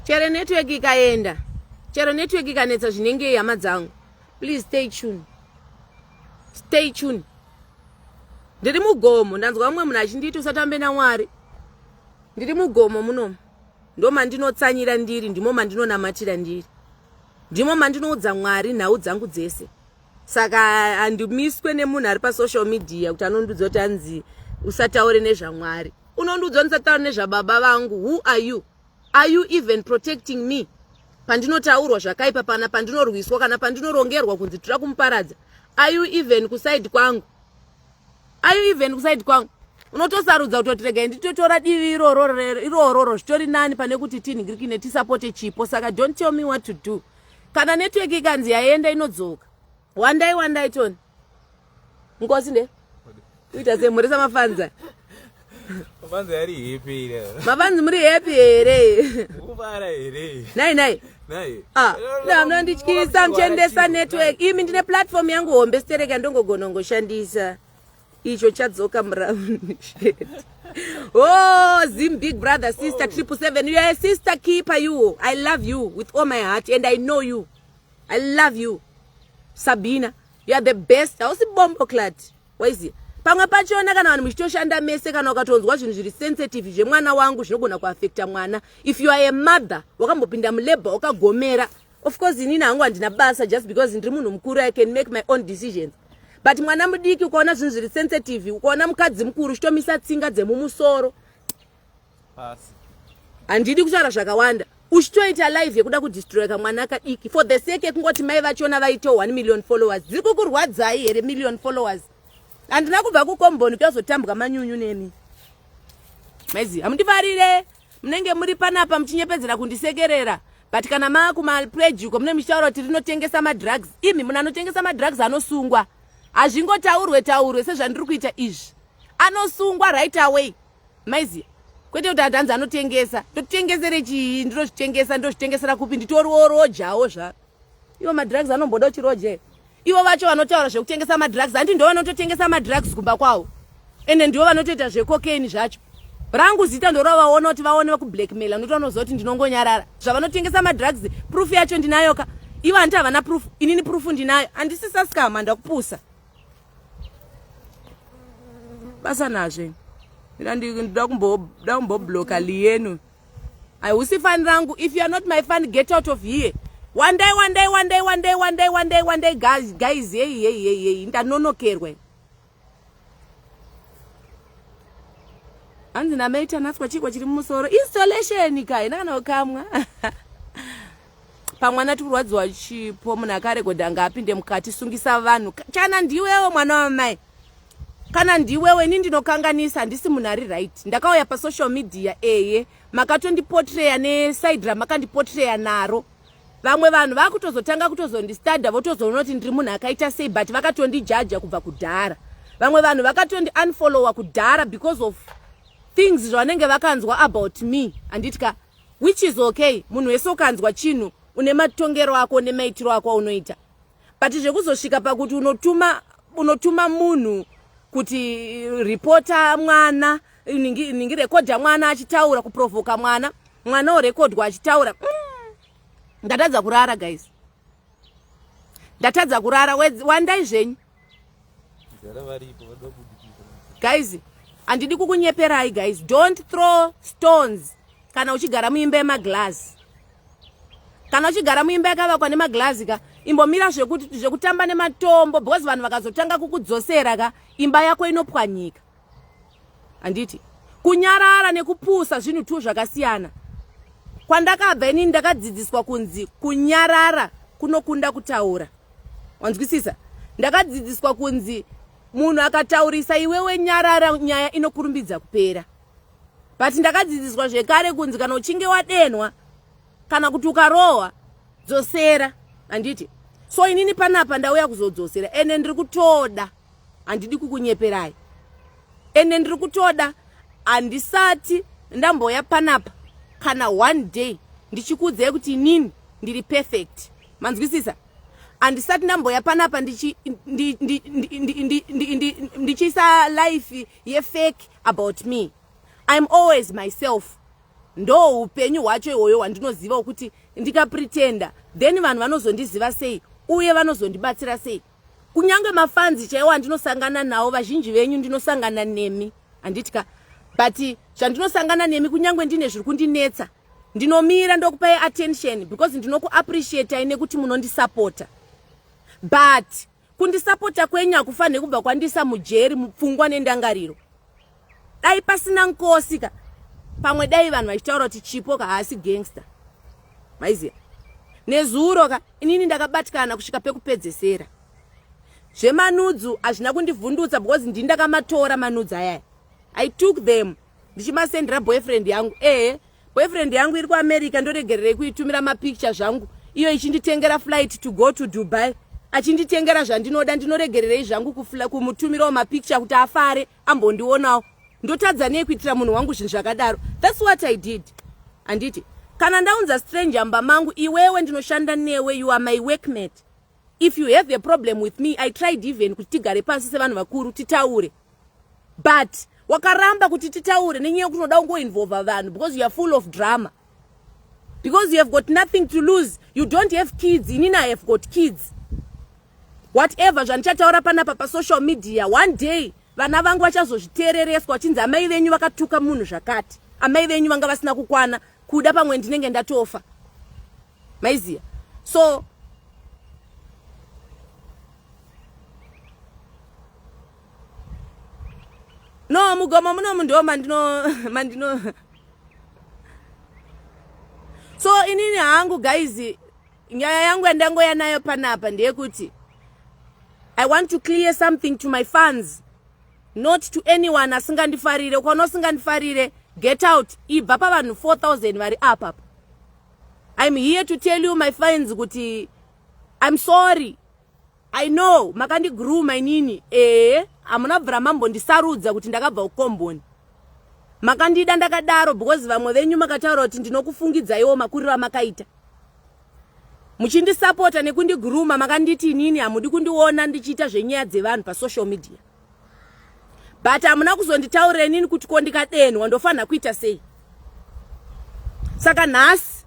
Chero network ikaenda, chero network ikanetsa zvinengei hama dzangu. Please stay tuned. Stay tuned. Ndiri mugomo, ndanzwa mumwe munhu achinditi usatambe naMwari. Ndiri mugomo munomu. Ndomandinotsanyira ndiri, ndimo mandinonamatira ndiri. Ndimo mandinoudza Mwari nhau dzangu dzese. Saka handimiswe nemunhu ari pasocial media kuti anondiudza kuti anzi usataure nezvaMwari. Unondiudza ndisataure nezvababa vangu. Who are you? Are you even protecting me? Pandinotaurwa zvakaipa pana pandinorwiswa kana pandinorongerwa kunzi tira kumuparadza. Are you even kuside kwangu? Are you even kuside kwangu? Unotosarudza kutoti regai nditotora divi iroro irororo zvitori nani pane kuti tinhingirikine tisapote chipo. Saka don't tell me what to do. Kana network ikanzi yaenda inodzoka. Wandai wandai Tony. Nkosi nde. Kuita semhuri samafanza. Mafanzi ari happy here. Mafanzi muri happy here? Kufara here? Nai nai. Nai. Ah, munondityisa muchiendesa network. Imi ndine platform yangu hombe stereka ndongogona ngoshandisa. Icho chadzoka muround shit. Oh, Zim big brother sister oh. 777. You are a sister keeper you. I love you with all my heart and I know you. I love you. Sabina, you are the best. Hausi bombo clat. Waiziva? Pamwe pachona kana vanhu muchitoshanda mese kana ukatonzwa zvinhu zviri sensitive zvemwana wangu zvinogona kuafecta mwana. If you are a mother, wakambopinda mulabor wakagomera. Of course inini hangu handina basa just because ndiri munhu mukuru I can make my own decisions. But mwana mudiki ukaona zvinhu zviri sensitive, ukaona mukadzi mukuru uchitomisa tsinga dzemumusoro. Pasi. Handidi kutaura zvakawanda. Uchitoita live yekuda kudestroya kamwana kadiki for the sake yekungoti mai vachona vaite 1 million followers. Dziri kukurwadzai here million followers? Handina kubva kukomboni kuyazotambwa manyunyu nemi. Maizi, hamundifarire. Munenge muri panapa muchinyepedzera kundisekerera. But kana maakumapledge uko mune muchitaura kuti rinotengesa madrugs. Imi munhu anotengesa madrugs anosungwa. Hazvingotaurwe taurwe sezvandiri kuita izvi. Anosungwa right away. Maiziya kwete kuti atanzi anotengesa ndotengesere chii ndinozvitengesa ndozvitengesera kupi nditoriwo rojawo zva ivo madrugs anomboda uchiroje ivo vacho vanotaura zvekutengesa madrugs handi ndo vanototengesa madrugs kumba kwavo ende ndivo vanotoita zvecocaine zvacho rangu zita ndoravaona kuti vaone vakublackmaila nokuti vanoziva kuti ndinongonyarara zvavanotengesa madrugs proof yacho ndinayoka ivo handiti havana proof inini proof ndinayo handisi saskama ndakupusa basa nazve ndoda kumbobloka liyenu hausi fan rangu if you are not my fan get out of here wandai wandai wandai wandai wandai wandai wandai guys guys hey hey hey hey ndanonokerwa hanzi namai tanatswa chikwa chiri mumusoro installation ka ina kana ukamwa pamwana tikurwadziwa chipo munhu akarekodha ngaapinde mukati sungisa vanhu chana ndiwewo mwana wamai kana ndiwewe ini ndinokanganisa handisi munhu ari right ndakauya pasocial media eye makatondipotreya nesaidi ramakandipotreya naro vamwe vanhu vakutozotanga kutozondistada votozoona kuti ndiri munhu akaita sei but vakatondijaja kubva kudhara vamwe vanhu vakatondi unfollowa kudhara because of things zvavanenge vakanzwa about me handiti ka which is okay munhu wese ukanzwa chinhu une matongero ako nemaitiro ako aunoita but zvekuzosvika pakuti unotuma unotuma munhu kuti ripota mwana ningi, ningi rekodha mwana achitaura kuprovoka mwana mwana orekodwa achitaura mm. ndatadza kurara guys ndatadza kurara wandai zvenyu guys handidi kukunyeperai guys don't throw stones kana uchigara muimba yemaglass kana uchigara muimba yakavakwa nemaglazi ka imbomira zvekutamba nematombo because vanhu vakazotanga kukudzosera ka imba yako inopwanyika handiti kunyarara nekupusa zvinhu tu zvakasiyana kwandakabva inini ndakadzidziswa kunzi kunyarara kunokunda kutaura wanzwisisa ndakadzidziswa kunzi munhu akataurisa iwewe nyarara nyaya inokurumbidza kupera but ndakadzidziswa zvekare kunzi kana uchinge wadenwa kana kuti ukarohwa dzosera handiti so inini panapa ndauya kuzodzosera ende ndiri kutoda handidi kukunyeperai ende ndiri kutoda handisati ndamboya panapa kana one day ndichikuudzai kuti inini ndiri perfect manzwisisa handisati ndamboya panapa ndichiisa life yefake about me i'm always myself. Ndo upenyu hwacho ihwoyo hwandinoziva wekuti ndikapretenda then vanhu vanozondiziva sei uye vanozondibatsira sei. Kunyange mafanzi chaiwo andinosangana nawo vazhinji venyu ndinosangana nemi handiti ka but zvandinosangana nemi kunyange ndine zviri kundinetsa ndinomira ndokupai attention because ndinokuappreciatai nekuti munondisapota but kundisapota kwenyu hakufanire kubva kwandisa mujeri mupfungwa nendangariro dai pasina nkosi ka pamwe dai vanhu vachitaura kuti chipo ka haasi gangster maiziva nezuro ka inini ndakabatikana kusvika pekupedzesera zvemanudzu hazvina kundivhundutsa because ndini ndakamatora manudzu ayaya i took them ndichimasendera boyfriend yangu ehe boyfriend yangu iri kuamerica ndoregererei kuitumira mapicture zvangu iyo ichinditengera flight to go to dubai achinditengera zvandinoda ndinoregererei zvangu kumutumirawo mapicture kuti afare ambondionawo ndotadza nei kuitira munhu wangu zvinhu zvakadaro thats what i did handiti kana ndaunza stranger mumba mangu iwewe ndinoshanda newe you are my workmate if you have a problem with me i tried even kuti tigare pasi sevanhu vakuru titaure but wakaramba kuti titaure nenyaya yekuti unoda kungoinvolva vanhu because you are full of drama because you have got nothing to lose you don't have kids inini i have got kids whatever zvandichataura panapa pasocial media one day vana vangu vachazozviteerereswa vachinzi amai venyu vakatuka munhu zvakati amai venyu vanga vasina kukwana kuda pamwe ndinenge ndatofa maiziya so no mugomo munomu ndo mandino mandino so inini hangu guys nyaya yangu yandangoya nayo panapa ndeyekuti i want to clear something to my fans not to anyone asingandifarire ukaona usingandifarire get out ibva pavanhu 4000 vari apa apa i'm here to tell you my fans kuti i'm sorry I know makandigrooma inini ee hamuna bvira mambondisarudza kuti ndakabva kukomboni makandida ndakadaro because vamwe venyu makataura kuti ndinokufungidzaiwo makuriro amakaita muchindisapota nekundigrooma makanditi inini hamudi kundiona ndichiita zvenyaya dzevanhu pasocial media but hamuna kuzonditaurira inini kuti ko ndikadenhwa ndofanira kuita sei saka nhasi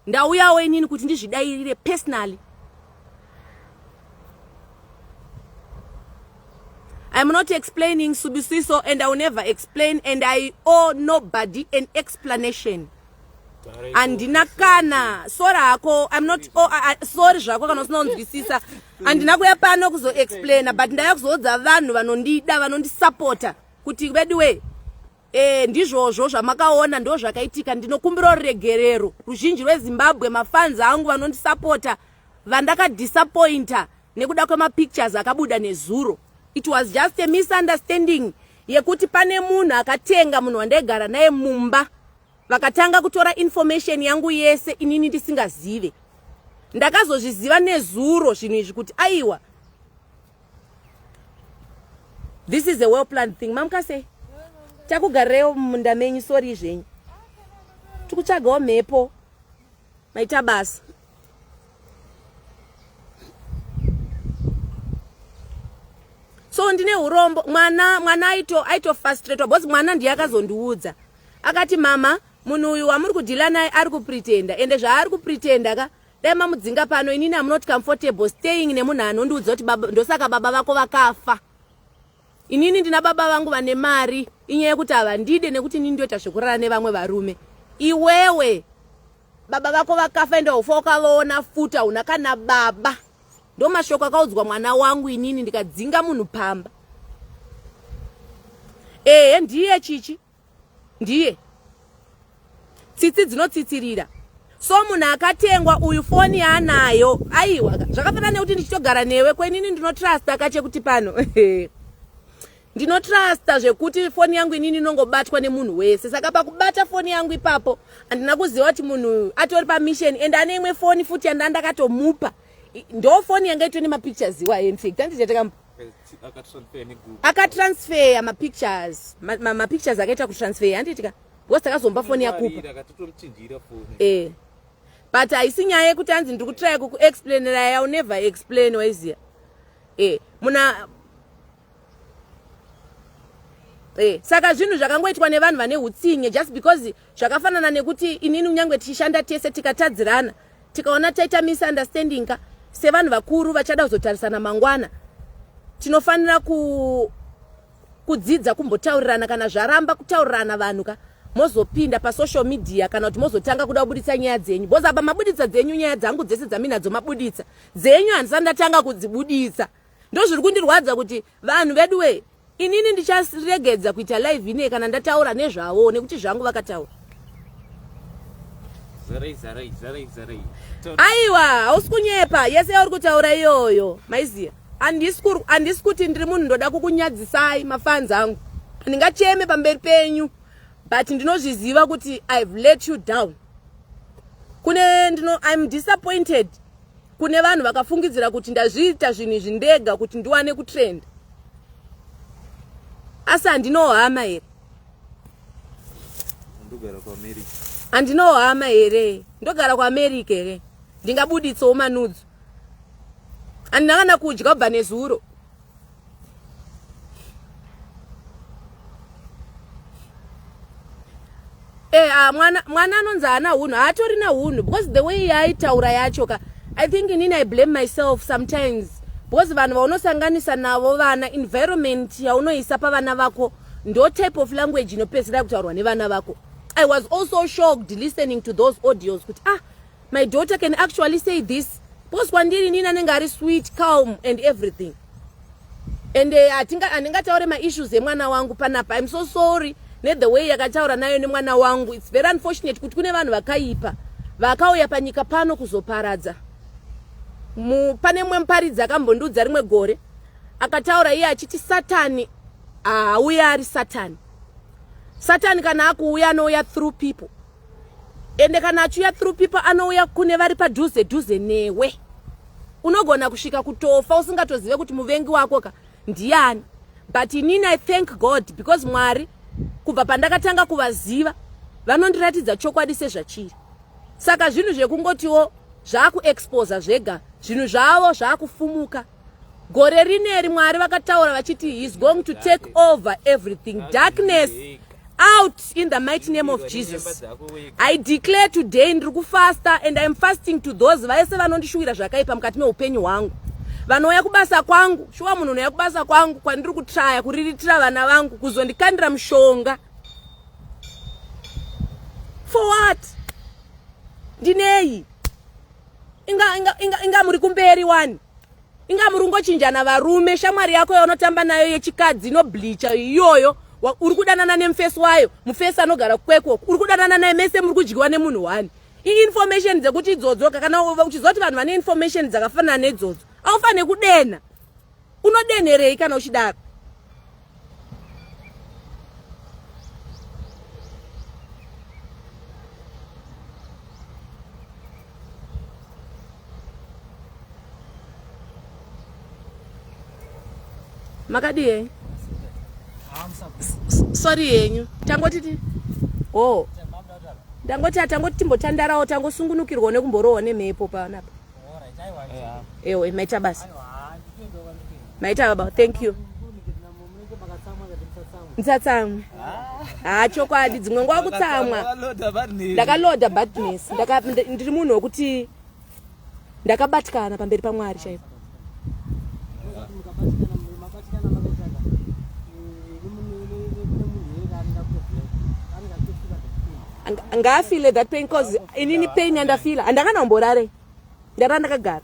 ndauyawo inini kuti ndizvidairire personally I'm not explaining Subisiso and I will never explain and I owe nobody an explanation. Andina kana sorry hako I'm not oh, I, sorry zvako kana usina kunzwisisa andina kuya pano kuzo explainer but ndaya kuzoudza vanhu vanondida vanondisapota kuti veduwe E, ndizvozvo zvamakaona ndo zvakaitika ndinokumbira ruregerero ruzhinji rwezimbabwe mafans angu vanondisapota vandakadisappointa nekuda kwemapictures akabuda nezuro it was just a misunderstanding yekuti pane munhu akatenga munhu wandaigara naye mumba vakatanga kutora information yangu yese inini ndisingazive ndakazozviziva nezuro zvinhu izvi kuti aiwa this is a well planned thing mamuka sei takugarirewo mumunda menyu sori zvenyu tikutsvagawo mhepo maita basa so ndine urombo mwana mwana aito aitofastratwa because mwana ndiye akazondiudza akati mama munhu uyu wamuri kudhila naye ari kupretenda ende zvaari kupretenda ka dai mamudzinga pano inini am not comfortable staying nemunhu anondiudza kuti baba ndosaka baba vako vakafa inini ndina baba vangu vane mari inyaya yekuti havandide nekuti inini ndoita zvekurara nevamwe varume iwewe baba vako vakafa ende ufa ukavaona futi hauna kana baba ndomashoko akaudzwa mwana wangu inini ndikadzinga munhu pamba ehe ndiye chichi ndiye tsitsi dzinotsitsirira so munhu akatengwa uyu foni yaanayo aiwa zvakafanana nekuti ndichitogara newe kwenini ndinotrusta kachekuti pano ndinotrusta zvekuti foni yangu inini inongobatwa nemunhu wese saka pakubata foni yangu ipapo handina kuziva kuti munhu uyu atori pamission and ane imwe foni futi yanda ndakatomupa ndo foni yanga itori nemapictures iwayo infact andichatakamupa akatransfer mapictures mapictures akaita kutransfer handiitika because takazomba foni yakupa eh but haisi nyaya yekuti hanzi ndiri kutraya kukuexplainera yau never explain waiziya eh muna Eh, saka zvinhu zvakangoitwa nevanhu vane utsinye just because zvakafanana nekuti inini kunyange tichishanda tese tikatadzirana tikaona taita misunderstanding ka sevanhu vakuru vachada kuzotarisana mangwana tinofanira ku kudzidza kumbotaurirana kana zvaramba kutaurirana vanhu ka mozopinda pasocial media kana kuti mozotanga kuda kubuditsa nyaya dzenyu because apa mabuditsa dzenyu nyaya dzangu dzese dzaminadzo mabuditsa dzenyu handisati ndatanga kudzibuditsa ndozviri kundirwadza kuti vanhu vedu wee inini ndicharegedza kuita live inei kana ndataura nezvavo nekuti zvangu vakataura aiwa hausi kunyepa yese yauri kutaura iyoyo maiziya handisi kuti ndiri munhu ndoda kukunyadzisai mafans angu ndingacheme pamberi penyu but ndinozviziva kuti ihave let you down kune ndino im disappointed kune vanhu vakafungidzira kuti ndazviita zvinhu izvi ndega kuti ndiwane kutrend asi handinowo hama here handinowo hama here ndogara kuamerica here ndingabuditsawo manudzo handina kana kudya kubva nezuro Eh, ah, mwana mwana anonzi haana hunhu haatorina hunhu because the way yaaitaura yacho ka i think inini i blame myself sometimes because vanhu vaunosanganisa navo vana environment yaunoisa pavana vako ndo type of language inopedzisira kutaurwa nevana vako i was also shocked listening to those audios kuti ah my daughter can actually say this because kwandiri inini anenge ari sweet calm and everything and eh, handingataure maissues emwana wangu panapa im so sorry nethe way yakataura nayo nemwana wangu its very unfortunate kuti kune vanhu vakaipa vakauya panyika pano kuzoparadza pane mumwe muparidzi akambondiudza rimwe gore akataura iye achiti satani haauya ari satani satani kana akuuya anouya through people ende kana achiuya through people anouya kune vari padhuze dhuze newe unogona kusvika kutofa usingatozive kuti muvengi wako ka ndiani but inini i thank god because mwari kubva pandakatanga kuvaziva vanondiratidza chokwadi sezvachiri saka zvinhu zvekungotiwo zvakuexposa zvega zvinhu zvavo zvakufumuka gore rineri mwari vakataura vachiti he is going to take over everything darkness out in the mighty name of jesus i declare today ndiri kufasta and iam fasting to those vaese vanondishuwira zvakaipa mukati meupenyu hwangu vanouya kubasa kwangu shuwa munhu unouya kubasa kwangu kwandiri kutraya kuriritira vana vangu kuzondikandira mushonga for what ndinei inga, inga, inga, inga muri kumberi wani inga muri kungochinjana varume shamwari yako yaunotamba nayo yechikadzi inobleacha iyoyo uri kudanana nemufesi wayo mufesi anogara kwekwo uri kudanana naye mese muri kudyiwa nemunhu wani iinformation dzekuti idzodzo kana uchiziva kuti vanhu vane information dzakafanana nedzodzo aufanire kudenha unodenherei kana uchidaro makadii henyu sorry henyu tangoti o oh. ndangoti atangoti timbotandarawo tangosungunukirwawo nekumborohwa nemhepo panapa ewe maita basa maita baba thank you ndisatsamwe haa chokwadi dzimwe nguva kutsamwa ndakaloda badness ndiri munhu wekuti ndakabatikana pamberi pamwari chaipo ngaafile that pain cause inini pain yandafila handakana kumborare ndara ndakagara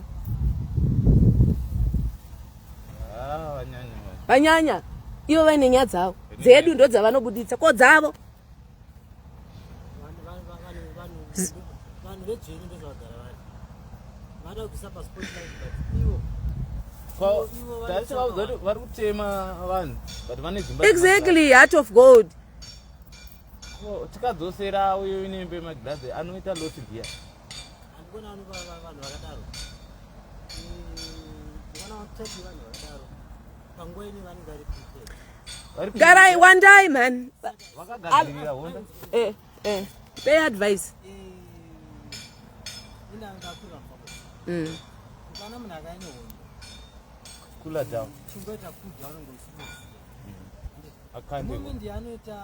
ah, vanyanya ivo vaine nyaya dzavo dzedu ndo dzavanobuditsa ko dzavo Exactly, heart of gold. Tikadzosera uyo inembe magirazi anoita loss ndiya. Garai wandai man. Eh, eh. Pay advice. Mm. Kula down. Akande. Moment yaanoita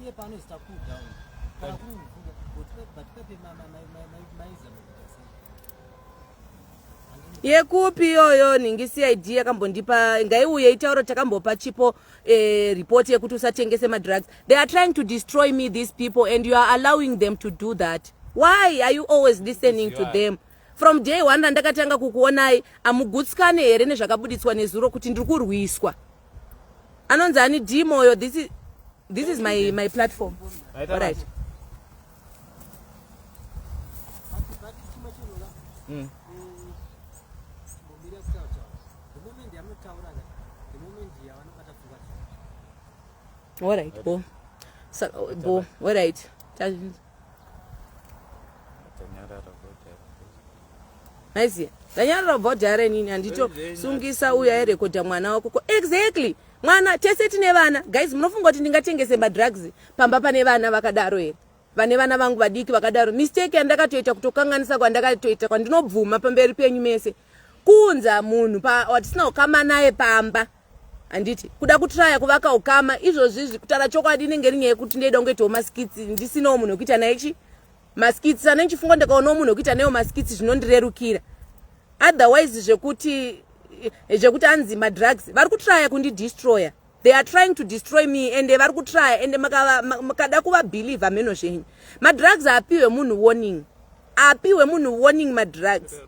iye paanozoita cool down kana kuri mubvunza but pepe maizama kuita sei? Yekupi iyoyo nhingi CID yakambondipa ngaiuye itauro takambopa chipo eh, report yekuti usatengese madrugs. They are trying to destroy me these people and you are allowing them to do that. Why are you always listening to them? From day one randakatanga kukuonai amugutsikane here nezvakabuditswa nezuro kuti ndiri kurwiswa? Anonzi ani D Moyo this is, this is my, my platform. All right. All right, bo. So, bo, all right. Maiziya ndanyarara kubva kudhara inini handitosungisa uyo airekodha mwana wako ko exactly mwana tese tine vana guys munofunga kuti ndingatengese madrugs pamba pane vana vakadaro here vane vana vangu vadiki vakadaro mistake yandakatoita kutokanganisa kwandakatoita kwandinobvuma pamberi penyu mese kuunza munhu watisina ukama naye pamba handiti kuda kutraya kuvaka ukama izvozvizvi kutaura chokwadi inenge iri nyaya yekuti ndoida kungoitawo maskits ndisinawo munhu wekuita naye chi maskits ane chifungo ndikaonawo munhu wekuita nayo maskits zvinondirerukira otherwise zvekuti zvekuti anzi madrugs vari kutraya kundidestroya they are trying to destroy me ende vari kutraya ende makada kuvabhilivha mheno zvenyu madrugs apiwe munhu warning apiwe munhu warning madrugs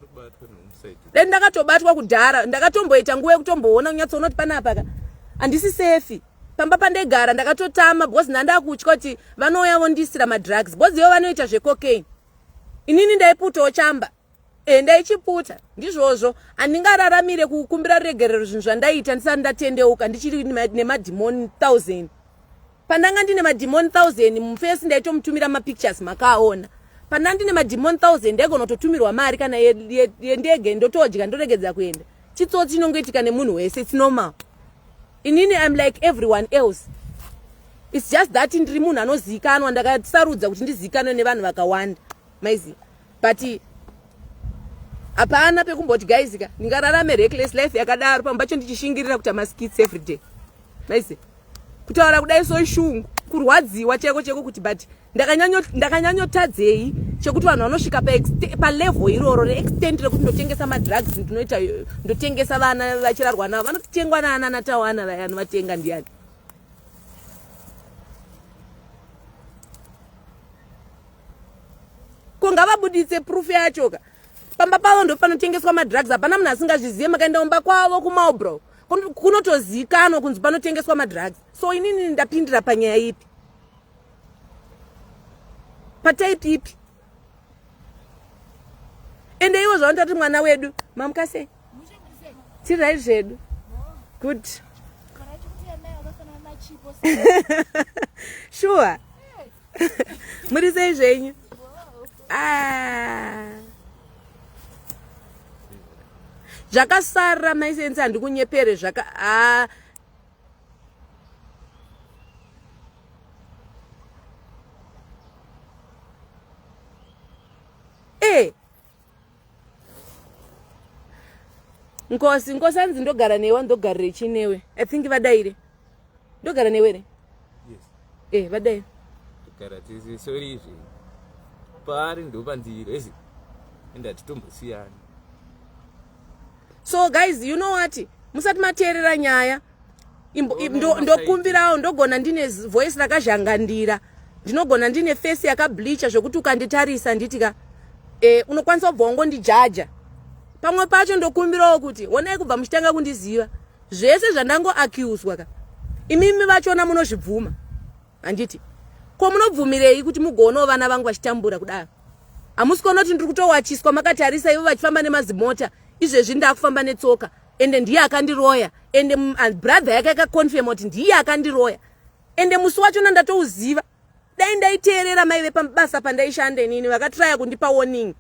dai ndakatobatwa kudhara ndakatomboita nguva yekutomboona kunyatsoona kuti panapa ka handisi sefi pamba pandaigara ndakatotama because ndandakutya kuti vanouya vondiisira madrugs because ivo vanoita zvecocaine inini ndaiputawo chamba e ndaichiputa ndizvozvo handingararamire kukumbira ruregerero zvinhu zvandaita ndisati ndatendeuka ndichiri nemadhimoni thousand pandanga ndine madhimoni thousand mufesi ndaitomutumira mapictures makaaona pandanga ndine madhimoni thousand ndaigona kutotumirwa mari kana yendege ndotodya ndoregedza kuenda chitsotsi chinongoitika nemunhu wese its normal inini im like everyone else its just that ndiri munhu anozivikanwa ndakasarudza kuti ndizivikanwe nevanhu vakawanda maiziva but hapana pekumboti guys ka ndingararame reckless life yakadaro pamwe pacho ndichishingirira kuita maskits everyday maiziva kutaura kudai so shungu kurwadziwa cheko cheko kuti but ndakanyanyotadzei chekuti vanhu vanosvika palevel iroro reextent rekuti ndotengesa madrugs ndinoita ndotengesa vana vachirarwa navo vanotengwa naana natawana vaya anovatenga ndiyani ko ngavabuditse proof yacho ka pamba pavo ndopanotengeswa madrugs hapana munhu asingazvizive makaenda kumba kwavo kumalbro kunotozikanwa kunzi panotengeswa madrugs so inini ndapindira panyaya ipi pataipi ipi ende ivo zvavanotati mwana wedu mamuka sei tirai zvedu good sure muri sei zvenyu ah. Zvakasara maisenzi handikunyepere zvaka ah. Eh. Nkosi, Nkosi hanzi ndogara newe, ndogarire chinewe. I think vadaire. Ndogara newe here? Yes. Eh, vadaire. Togara tese, sorry izvi. Paari ndopandiri, ezi. Ende hatitombosiyani. So guys, you know what? Musati mateerera nyaya. Ndokumbirawo ndogona ndine voice rakazhangandira. Ndinogona ndine face yakableacha zvekuti ukanditarisa nditi ka eh, unokwanisa kubva wangondijaja. Pamwe pacho ndokumbirawo kuti honai kubva muchitanga kundiziva zvese zvandangoaccuswa ka. Imimi vachona munozvibvuma. Handiti? Ko munobvumirei kuti mugoonawo vana vangu vachitambura kudaro? Hamusi kuona kuti ndiri kutowachiswa makatarisa ivo vachifamba nemazimota izvezvi ndakufamba netsoka ende ndiye akandiroya ende brother yake akaconfirma kuti ndiye akandiroya ende musi wachona ndatouziva dai ndaiteerera mai vepabasa pandaishanda inini vakatraya kundipa warning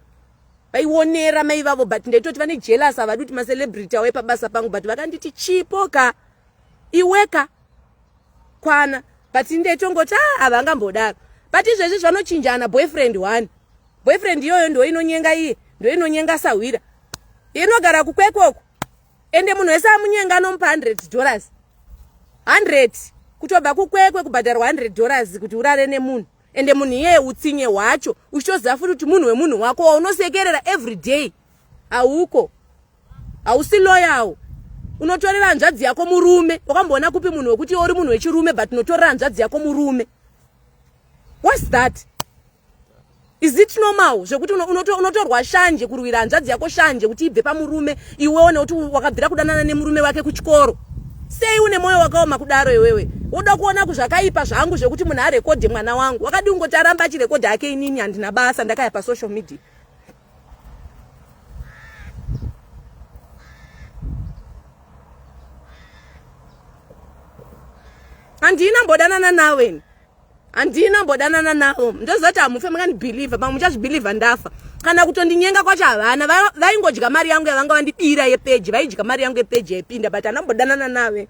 vaionera mai vavo but ndaitoti vane jealous havadi kuti macelebrity auye pabasa pangu but vakanditi chipo ka iweka kwana but ndetongoti ah havangambodaro but izvezvi zvanochinjana boyfriend one boyfriend iyoyo ndo inonyenga iye ndo inonyenga sahwira inogara kukwekoko ende munhu wese amunyenga anomupa 100 dollars 100. Kutobva kuKwekwe kubhadharwa 100 dollars kuti urare nemunhu. Ende munhu iyeye utsinye hwacho uchitoziva futi kuti munhu wemunhu wako waunosekerera every day. Hauko. Hausi loyal. Unotorera hanzvadzi yako murume. Wakamboona kupi munhu wekuti iwe uri munhu wechirume but unotorera hanzvadzi yako murume? What's that? Is it normal zvekuti unotorwa shanje kurwira hanzvadzi yako shanje kuti ibve pamurume iwewo nekuti wakabvira kudanana nemurume wake kuchikoro? Sei une mwoyo wakaoma kudaro iwewe? Woda kuona kuzvakaipa zvangu zvekuti munhu arekodhe mwana wangu. Wakadii kungoti aramba achirekodha hake inini handina basa ndakaya pasocial media. Handina mbodanana nawe ini. Handina mbodanana navo. Ndoziva kuti hamufe makandibhilivha, pamwe muchazvibhilivha ndafa. Kana kutondinyenga kwacho havana, vaingodya mari yangu yavanga vandibira yepeji, vaidya mari yangu yepeji yaipinda, but handina mbodanana nave.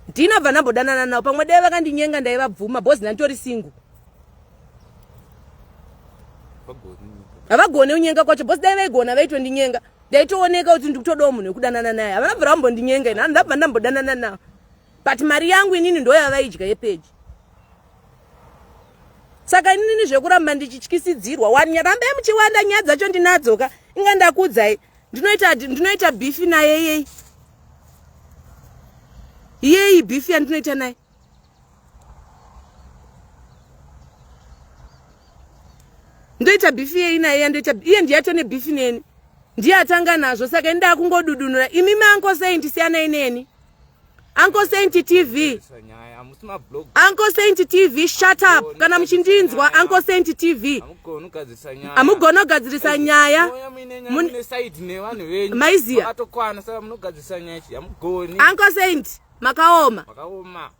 Ndina bva ndambodanana navo, pamwe dai vakandinyenga ndaivabvuma because ndanditori single. Havagone kunyenga kwacho because dai vaigona vaitondinyenga. Ndaitooneka kuti ndikutodawo munhu wekudanana naye. Havana bvira vambondinyenga ini, handabva ndambodanana navo. But mari yangu inini ndoyavaidya yepeji. Saka inini zvekuramba ndichityisidzirwa wani rambai muchiwanda nyaya dzacho ndinadzo ka inga ndakuudzai ndinoita ndinoita bifi naye yei yei bifi yandinoita naye ndoita bifi yei naye yandoita iye ndiye atone bifi neni ndiye atanga nazvo saka ini ndakungodudunura imi manko sei ndisiyanai neni Uncle Saint TV. Uncle Saint TV, shut up. Kana muchindinzwa Uncle Saint TV. Hamugoni kugadzirisa nyaya. Maiziya. Uncle Saint, makaoma.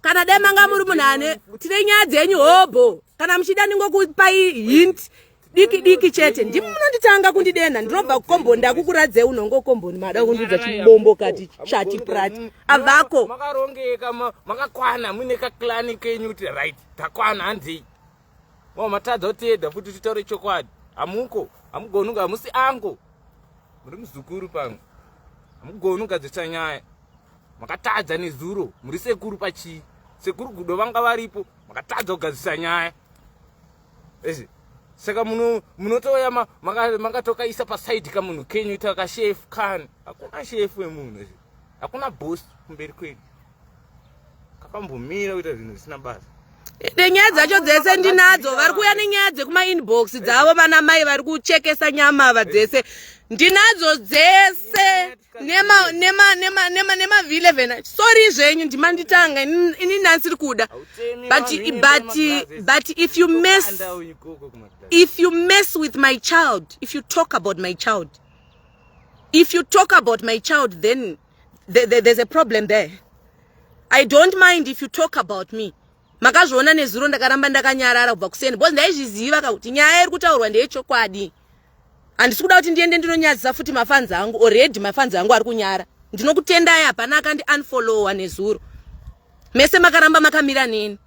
Kana dai manga muri munhu ane tine nyaya dzenyu hobho. Kana muchida ndingokupai hint diki diki chete ndimi munonditanga kundidenha ndinobva kukomboni ndakukuradzei unongo komboni mada kundiudza chibombo kati chati prati avako makarongeka makakwana muine kaklani kenyu kuti right takwana hanzei mo matadza kuteda futi titaure chokwadi hamuko hamugoni hamusi ango muri muzukuru pamwe hamugoni kugadzirisa nyaya makatadza nezuro muri sekuru pachii sekuru gudo vanga varipo makatadza kugadzirisa nyaya Ezi saka muno munotouya makatokaisa paside kamunhu kenyu ita kashefu kani hakuna shefu wemunhu ezi hakuna boss kumberi kwedu kakambomira kuita zvinhu zvisina basa nenyaya dzacho dzese ndinadzo vari kuuya nenyaya dzekumainbox dzavo vana mai vari kuchekesa nyama ava dzese ndinadzo dzese nema nema nema nema nema v11 sorry zvenyu ndimanditanga ini ndandisiri kuda but but but if you mess if you mess with my child if you talk about my child if you talk about my child then there's a problem there i don't mind if you talk about me makazviona nezuro ndakaramba ndakanyarara kubva kuseni because ndaizviziva ka kuti nyaya iri kutaurwa ndeyechokwadi handisi kuda kuti ndiende ndinonyadzisa futi mafanzi angu already mafanzi angu ari kunyara ndinokutendai hapana akandi unfollowa nezuro mese makaramba makamira neni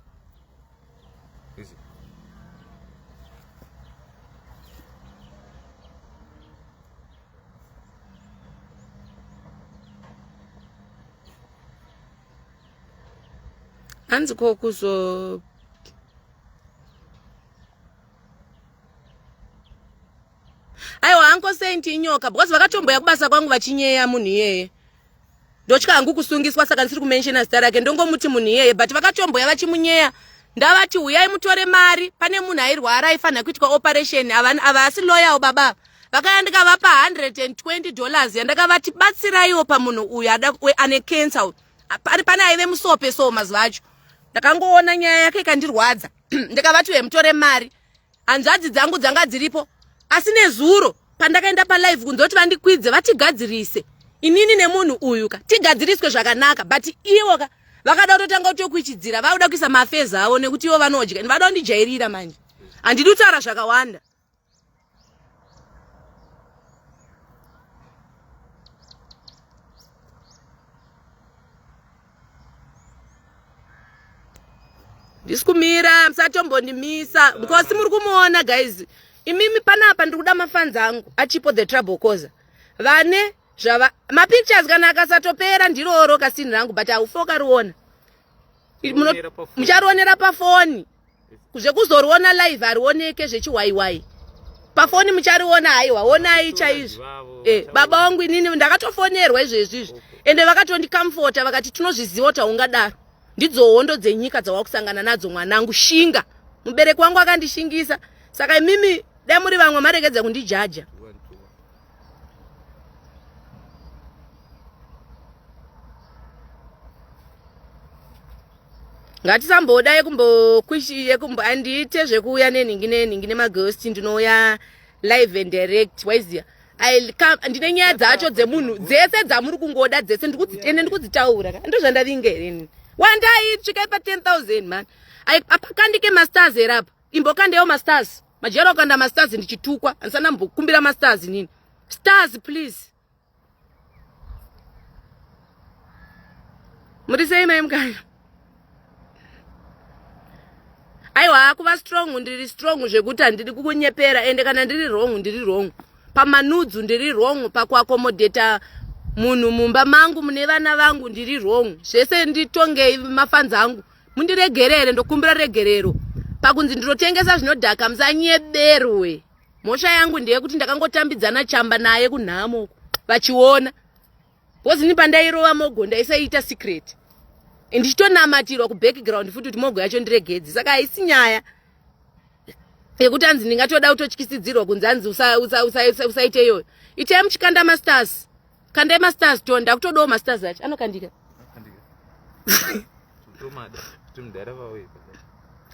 hanzi ko kuzo aiwa uncle saint inyoka because vakatomboya kubasa kwangu vachinyeya munhu iyeye ndotya hangu kusungiswa saka ndisiri kumenshena zita rake ndongomuti munhu iyeye but vakatomboya vachimunyeya ndavati huyai mutore mari pane munhu airwara aifanira kuitwa operation ava asi loyal baba vakaya ndikavapa 120 dollars yandakavati batsiraiwo pamunhu uyu ane cancer uyu pane aive musope so mazuva acho ndakangoona nyaya yake ikandirwadza ndikavati uye mutore mari hanzvadzi dzangu dzanga dziripo asi nezuro pandakaenda palive kunze kuti vandikwidze vatigadzirise inini nemunhu uyu ka tigadziriswe zvakanaka but ivo ka vakada kutotanga kutokuchidzira vakuda kuisa mafezi avo nekuti ivo vanodya vada kundijairira manje handidi kutaura zvakawanda ndisi kumira musatombondimisa because muri kumuona guys imimi panapa ndiri kuda mafans angu achipo the trouble causer vane zvava mapictures kana akasatopera ndiroro kasini rangu but haufe ukariona. Mucharionera pafoni. Zvekuzoriona live harioneke zvechihwaiwai. Pafoni muchariona haiwa, onai chaizvo. Eh, baba wangu inini ndakatofonerwa izvezvi izvi. Ende vakatondicomforta vakati tinozviziva kuti haungadaro. Ndidzo hondo dzenyika dzawakusangana nadzo mwanangu, shinga. Mubereki wangu akandishingisa. Saka imimi dai muri vamwe maregedza kundijaja. Ngatisamboda yekumbokwishie kumbo andiite zvekuuya nenhingi nenhingi nemaghost ndinouya live and direct waiziya ndine nyaya dzacho dzemunhu dzese dzamuri kungoda dzese ende ndikudzitaura ka ndozvandavinga here ini wandai svikai pa 10000 man apakandike mastars here apa imbokandewo mastars majera ukanda mastars ndichitukwa andisana mbokumbira mastars inini stars please muri sei mai mukanya aiwa kuva strong ndiri strong zvekuti handidi kukunyepera ende kana ndiri wrong ndiri wrong pamanudzu ndiri wrong pakuakomodheta munhu mumba mangu mune vana vangu ndiri wrong zvese nditongei mafanzi angu mundiregerere ndokumbira regerero pakunzi ndinotengesa zvinodhaka musanyeberwe mhosva yangu ndeyekuti ndakangotambidzana chamba naye kunhamo uko vachiona because ini pandairova mogo ndaisaita secret ndichitonamatirwa kubackground futi kuti mogo yacho ndiregedzi saka haisi nyaya yekuti anzi ndingatoda kutotyisidzirwa kunzi anzi usaite iyoyo itai muchikanda mastars kandai mastars to ndakutodawo mastars acho anokandika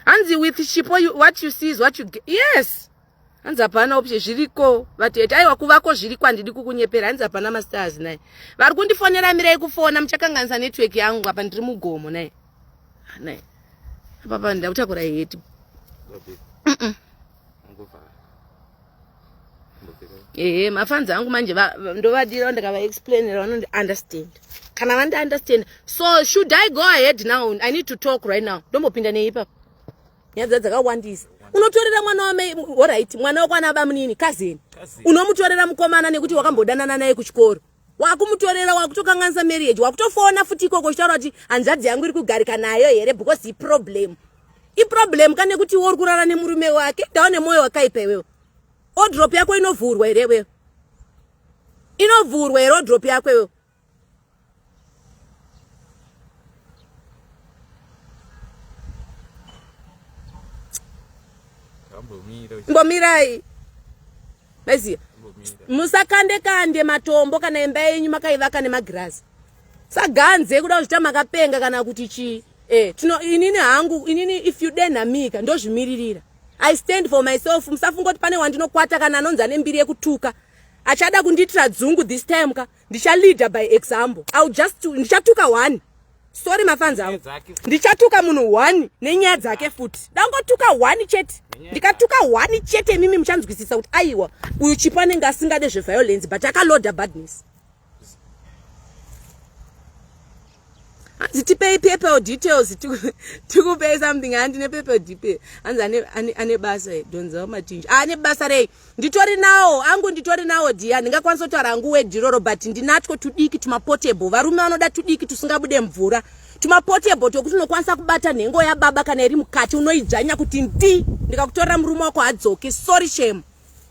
hanzi with chipo what you see is what you get yes hanzi hapana option zviriko vatete aiwa kuvako zviriko handidi kukunyepera hanzi hapana mastars naye vari kundifonera mirai kufona muchakanganisa network yangu apa ndiri mugomo naye naye apapa ndakutakura heti ehe mafanzi angu manje ndovadira ndikavaexplainera vanondi understand kana vandi understand so should i go ahead now i need to talk right now ndombopinda nei ipapa nyaya dza dzakawandisa unotorera mwana wamai orit mwana wekwana bamunini kazeni unomutorera mukomana nekuti wakambodanana naye kuchikoro wakumutorera wakutokanganisa marriage wakutofona futi ikoko uchitaura kuti hanzvadzi yangu iri kugarika nayo here because iproblem iproblem ka nekuti iwe uri kurara nemurume wake ndawo nemwoyo wakaipa iwewe odrop yako inovhurwa here iwewe inovhurwa here odrop yako iwewe Mbomirai. Maiziya. Musakande kande matombo kana imba yenyu makaivaka nemagirazi. Saganze kuda kuzvita makapenga kana kuti chii. Eh, tino inini hangu inini if you denha mika ndozvimiririra. I stand for myself. Musafunga kuti pane wandinokwata kana anonzi ane mbiri yekutuka. Achada kundiitira dzungu this time ka. Ndicha leader by example. I'll just ndichatuka one. Sorry mafanzi angu. Ndichatuka munhu one nenyaya dzake futi. Ndangotuka one chete. Ndikatuka one chete imimi muchanzwisisa kuti aiwa uyu Chipo anenge asingade zveviolence but akaloda badness. Hanzi tipei PayPal details tikupei something handi nePayPal detail. Hanzi ane ane ane basa dhonzawo matinji. Ah, ane basa rei? Nditori nawo angu nditori nawo dhiya ndingakwanisa kutaura hangu wedhi iroro but ndinatwo tudiki tumapotable varume vanoda tudiki tusingabude mvura tumapotable tokuti unokwanisa kubata nhengo yababa kana iri mukati unoidzvanya kuti ndi ndikakutorera murume wako hadzoki sorry shame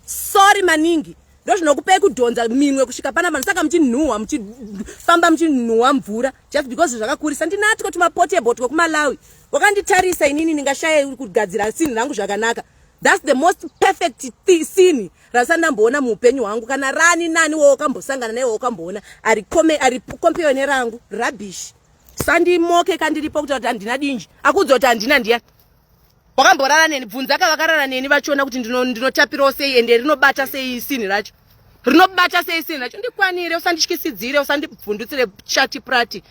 sorry maningi ndozvinokupei kudhonza minwe kusvika pana vanhu saka muchinhuhwa muchifamba muchinhuhwa mvura just because zvakakurisa ndinatwo tumapotable twekumalawi wakanditarisa inini ndingashaye kugadzira sinhi rangu zvakanaka That's the most perfect scene rasa ndamboona muupenyu hwangu kana rani nani wo wakambosangana naye wakamboona ari kome ari compare nerangu rubbish sandimoke kandiripo kuti kuti handina dinji akuudza kuti handina ndiya wakamborara neni bvunza ka vakarara neni vachiona kuti ndinotapirawo sei ende rinobata sei sinhi racho rinobata sei sinhi racho ndikwanire usandityisidzire usandibvundutsire chati prati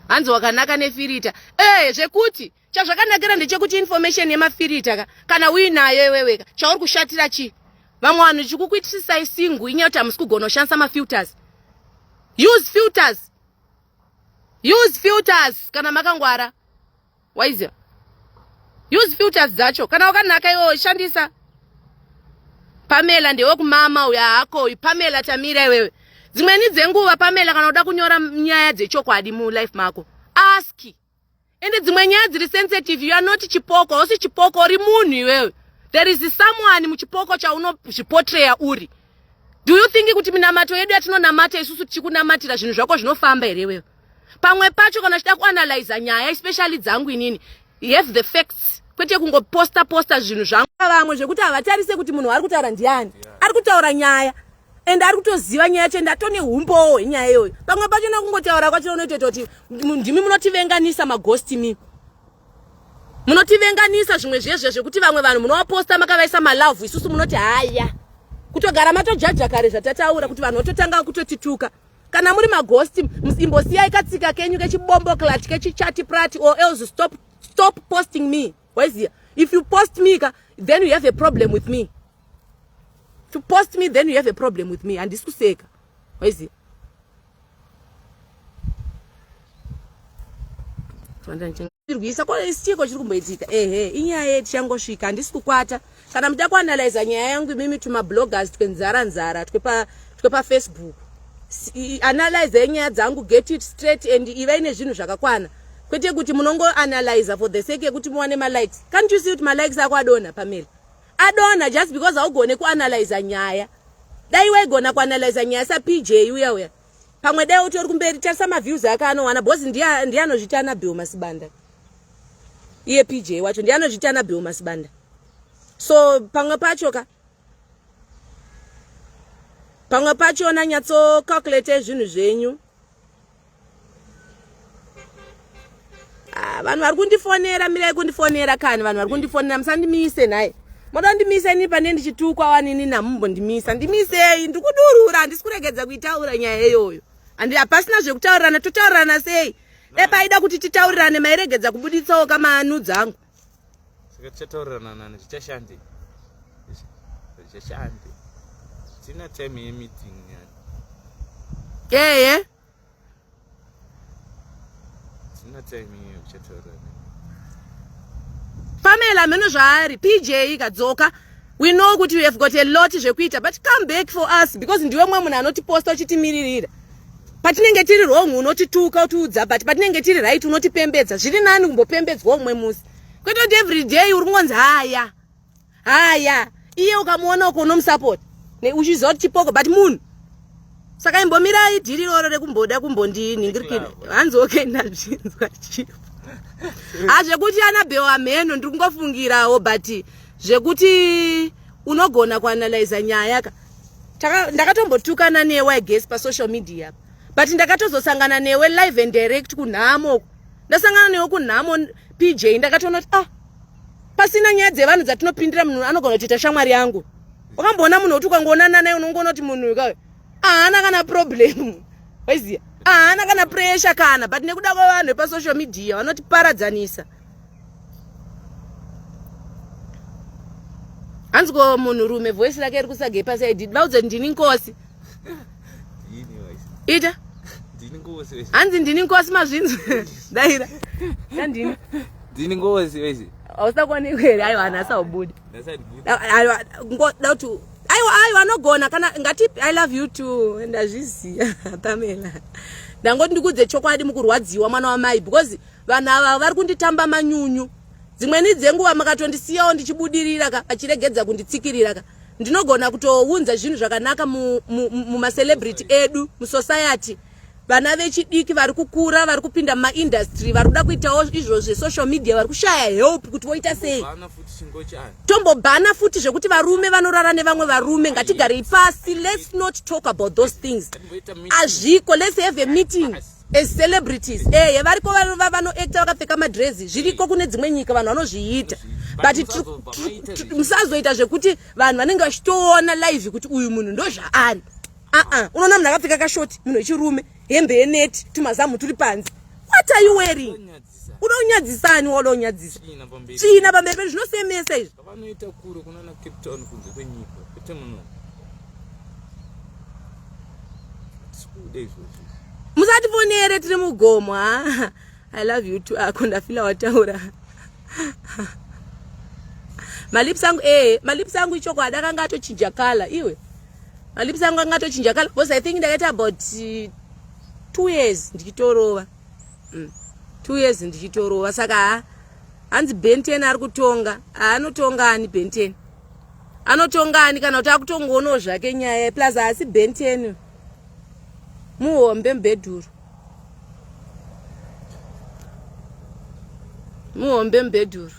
hanzi wakanaka nefirita ee eh, zvekuti chazvakanakira ndechekuti information yemafirita ka kana uinayo iweweka chauri kushatira chii vamwe vanhu chikukuitisisai singu inyaya kuti hamusi kugona kushandisa mafilters use filters use filters kana makangwara waiziva use filters dzacho kana wakanaka iwewe shandisa Pamela ndewekumama uyo haako uyu. Pamela tamira iwewe. Dzimweni dzenguva Pamela kana uda kunyora nyaya dzechokwadi mulife mako ask. Ende dzimwe nyaya dziri sensitive you are not chipoko, hausi chipoko uri munhu iwewe. There is someone muchipoko chaunozvipotreya uri. Do you think kuti minamato yedu yatinonamata isusu tichikunamatira zvinhu zvako zvinofamba here iwewe? Pamwe pacho kana uchida kuanalyza nyaya especially dzangu inini have the facts kwete kungoposta posta zvinhu zvangu vamwe zvekuti havatarise kuti munhu waari kutaura ndiani ari kutaura nyaya and ari kutoziva nyaya yacho and atone umbowo hwenyaya iyoyo pamwe pacho nakungotaura kwacho unoitoita kuti ndimi munotivenganisa magosti mi munotivenganisa zvimwe zvezve zvekuti vamwe vanhu munovaposta makavaisa malavhu isusu munoti haya kutogara matojaja kare zvatataura kuti vanhu vototanga kutotituka kana muri magosti imbosiyai katsika kenyu kechibombo clat kechichati prati or else stop, stop posting me waiziya if you post me ka then you have a problem with me to post me then you have a problem with me handisi kuseka waiziya rwisa ko chiko chiri kumboitika ehe inyaya yetichangosvika handisi kukwata kana muda kuanalyza nyaya yangu imimi tumabloggers twenzara nzara twepafacebook analyze yenyaya dzangu get it straight and ivai nezvinhu zvakakwana kwete kuti munongoanalyza for the sake yekuti muwane malikes can't you see kuti malikes ako adonha pamela adonha just because haugone kuanalyza nyaya dai waigona kuanalyza nyaya sapj uya uya pamwe dai utori kumberi tarisa maviews ake anowana because ndiye anozviti anabill masibanda iye pj wacho ndiye anozviti anabill masibanda so pamwe pacho ka pamwe pachona nyatsocalculate zvinhu zvenyu Ah, vanhu vari kundifonera mirai kundifonera kani vanhu vari kundifonera musandimise nhai moda kundimisa ini pane ndichitukwa wanini namumbondimisa ndimisei ndiri kudurura handisi kuregedza kuitaura nyaya iyoyo andi hapasina zvekutaurirana totaurirana sei dai paida kuti titaurirane mairegedza kubuditsawo kamanu dzangu saka tichataurirana nani zvichashande zvichashande tina time yemeeting yani eye Pamela mheno zvaari PJ kadzoka we know kuti you have got a lot zvekuita but come back for us because ndiwe mumwe munhu anotiposta uchitimiririra patinenge tiri wrong unotituka utiudza but patinenge tiri right unotipembedza zviri nani kumbopembedzwa umwe musi kwete kuti every day uri kungonzi haya haya iye ukamuona uko unomusapota uchiziva kuti chipoko but munhu saka imbomirai dhiri iroro rekumboda kumbondinhingirikira hanzi okay ndazvinzwa chipo hazvekuti anabhewa mheno ndiri kungofungirawo but zvekuti unogona kuanalyza nyaya ka ndakatombotukana newe i guess pasocial media but ndakatozosangana newe live and direct kunhamo ndasangana newe kunhamo pj ndakatoona kuti ah pasina nyaya dzevanhu dzatinopindira munhu anogona kutoita shamwari yangu wakamboona munhu wekuti ukangoonana naye unongoona kuti munhu uyu haana kana problem waiziya haana kana pressure kana but nekuda kwevanhu vepasocial media vanotiparadzanisa hanzi ko munhurume voice rake ri kusage pasaidi vaudze ndini nkosi ita hanzi ndini nkosi mazvinzi daira ndini ndini ngozi wezi hausina kuonekwa here aiwa nhasi haubudi aiwa ngoda kuti aiwa aiwa anogona kana ngati i love you too ndazviziva pamela ndangoti ndikudze chokwadi mukurwadziwa mwana wamai because vanhu ava vari kunditamba manyunyu dzimweni dzenguva makatondisiyawo ndichibudirira ka vachiregedza kunditsikirira ka ndinogona kutounza zvinhu zvakanaka mumacelebrity mu, mu edu musociety vana vechidiki vari kukura vari kupinda mumaindustry vari kuda kuitawo izvo zvesocial media vari kushaya help kuti voita sei tombobhana futi zvekuti varume vanorara nevamwe varume ngatigarei pasi let's not talk about those things azviko let's have a meeting as celebrities eye variko vanoacta vakapfeka madrezi zviriko kune dzimwe nyika vanhu vanozviita but musazoita zvekuti vanhu vanenge vachitoona live kuti uyu munhu ndozvaari aa unoona munhu akapfeka kashoti munhu wechirume hembe yeneti tumazamu turi panze what are you wearing uda kunyadzisani wauda kunyadzisa tsvina pamberi pedu zvinosemesa izvi vanoita kure kunana cape town kunze kwenyika kwete muno tikude izvozvo musatifonere tiri mugomo ha i love you too ako ndafila wataura Malips angu eh, malips angu ichokwadi akanga atochinja color iwe. Malips angu anga atochinja color because I think ndakaita about 2 years ndichitorova. 2 years ndichitorova saka ha hanzi Benten ari kutonga. Anotonga ani Benten? Anotonga ani kana kuti akutongoonawo zvake nyaya plus haasi Benten. Muhombe mbedhuru. Muhombe mbedhuru.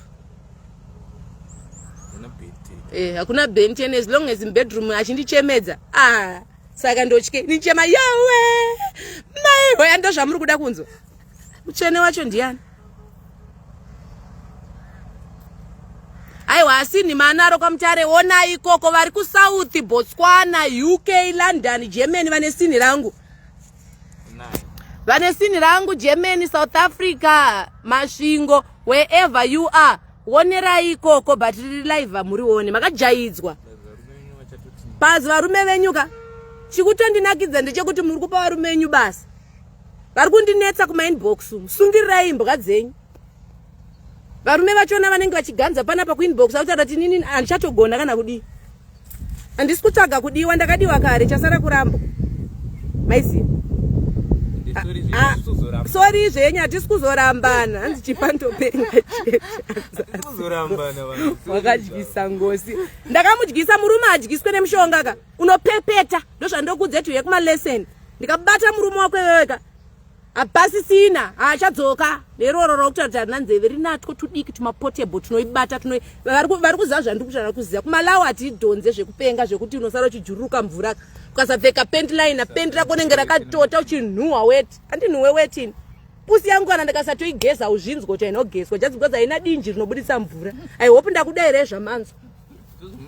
Eh, hakuna Benten as long as bedroom achindichemedza. Ah, saka ndotye nichema yawe. Mai hoya ndozvamuri kuda kunzwa. Mutsvene wacho ndiani? Aiwa asi nhimanaro kwaMutare onai ikoko vari kuSouth, Botswana, UK, London, Germany vane sinhi rangu. Vane sinhi rangu Germany, South Africa, Masvingo, wherever you are. Wonerai ikoko but riri live hamurione. Makajaidzwa. Pazi varume venyu ka. Chikutondinakidza ndechekuti muri kupa varume venyu basa. Vari kundinetsa kuma inbox umu. Sungirirai imbwa dzenyu. Varume vachona vanenge vachiganza panapa kuinbox akutaura kuti inini handichatogona kana kudii. Handisi kutsvaga kudiwa, ndakadiwa kare, chasara kuramba. Maiziva. Sorry zvenyu hatisi kuzorambana. Hanzi chipandopenga chete. Wakadyisa ngosi. Ndakamudyisa murume hadyiswe nemushonga ka. Unopepeta. Ndozvandokudza kuti uye kuma lesson. Ndikabata murume wako iwewe ka. Hapasisina, haachadzoka. Neroro rokutaura kuti harina nzeve rinatwo tudiki tumapotable tunoibata tuno vari kuziva zvandiri kutaura kuziva. KuMalawi hatidhonze zvekupenga zvekuti unosara uchijururuka mvura. Ukasapfeka pant liner, pant rako rinenge rakatota uchinhuhwa weti. Handinhuwe weti ini. Pusi yangu kana ndikasatoigeza hauzvinzwa kuti haina kugezwa just because haina dinji rinobudisa mvura. I hope ndakudairai zvamanzwa.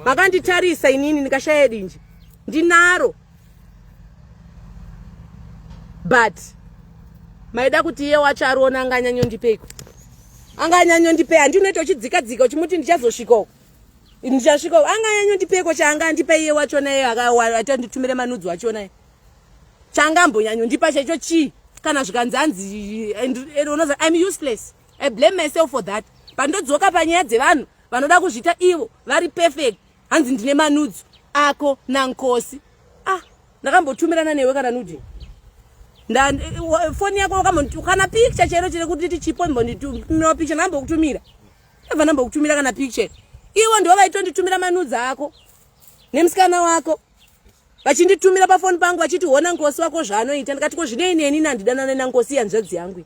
Makanditarisa inini ndikashaya dinji. Ndinaro. But maida kuti iye wacho ariona anga anyanyondipeiko? Anga anyanyondipei handi unoita uchidzika dzika uchimuti ndichazosvika uko. Ndichasvika uko. Anga anyanyondipeiko chaanga andipa iye wacho naye akatanditumire manudzi wacho naye. Chaanga ambonyanyondipa chaicho chii? Kana zvikanzi hanzi unoza I'm useless. I blame myself for that. Pandodzoka panyaya dzevanhu vanoda kuzviita ivo vari perfect. Hanzi ndine manudzu ako naNkosi. Ah, ndakambotumirana newe kana nudi. Nda foni yako wakambo kana picture chero chero kuti chipo mbonditumira picture ndambokutumira. Ndabva ndambokutumira kana picture. Ivo ndivo vaitonditumira manudzi ako nemusikana wako. Vachinditumira pafoni pangu vachiti hona Nkosi wako zvaanoita. Ndikati ko zvinei neni nandidanane naNkosi hanzvadzi yangu.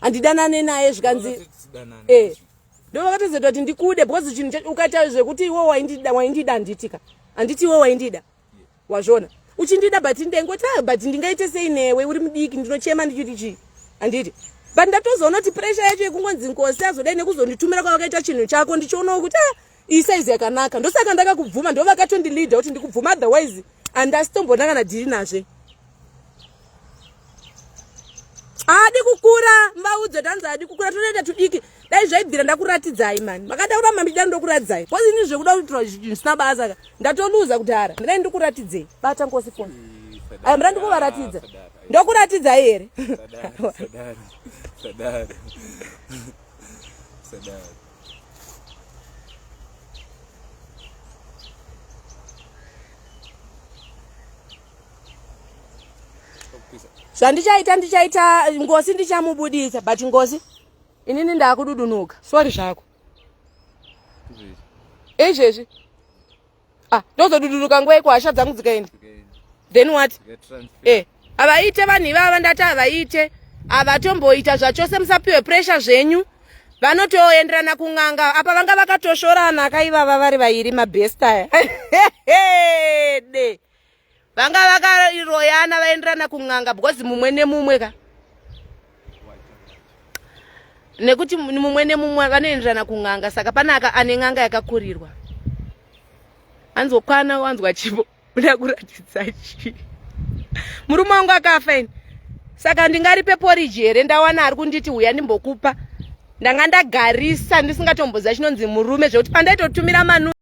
Handidanane naye zvikanzi eh ndovakatozoita kuti ndikude because chinhu ukaita zvekuti iwe waindida waindida handitika handiti iwe waindida wazvona uchindida but ndengoti ah, but ndingaite sei newe uri mudiki ndinochema ndichiti chii handiti but ndatozoona kuti pressure yacho yekungonzi nkosi azodai nekuzonditumira kwavakaita chinhu chako ndichionawo kuti ah, iyi saizi yakanaka ndosaka ndakakubvuma ndovakatondilida kuti ndikubvuma otherwise andasitombona kana dhiri nazve haadi kukura mvaudze tanzi haadi kukura tonoita tudiki dai zvaibvira ndakuratidzai mani makada kuramba ndichida ndokuratidzai bcause ini zvekuda kuitirwa zvisina basa ka ndatoluza kudhara ndidai ndikuratidzei bata nkosi foni ayo mira ndikuvaratidza ndokuratidzai here Zvandichaita ndichaita Ngosi ndichamubudisa but Ngosi inini ndakududunuka. Sorry zvako. Izvezvi. Ah, ndozodudunuka nguva iko hasha dzangu dzikaenda. Then what? Eh, havaite vanhu ivava ndati havaite. Havatomboita zvachose musapiwe pressure zvenyu. Vanotoenderana kun'anga apa vanga vakatoshorana kaivava vari vairi mabest aya. De. Vanga vakaroyana vaenderana kun'anga because mumwe nemumwe ka. Nekuti mumwe nemumwe vanoenderana kun'anga saka pane ane n'anga yakakurirwa. Anzokwana wanzwa chipo uda kuratidza chii? Murume wangu akafa ini. Saka ndingaripe porridge here ndawana ari kunditi huya ndimbokupa. Ndanga ndagarisa ndisingatomboziva chinonzi murume zvekuti pandaitotumira manu.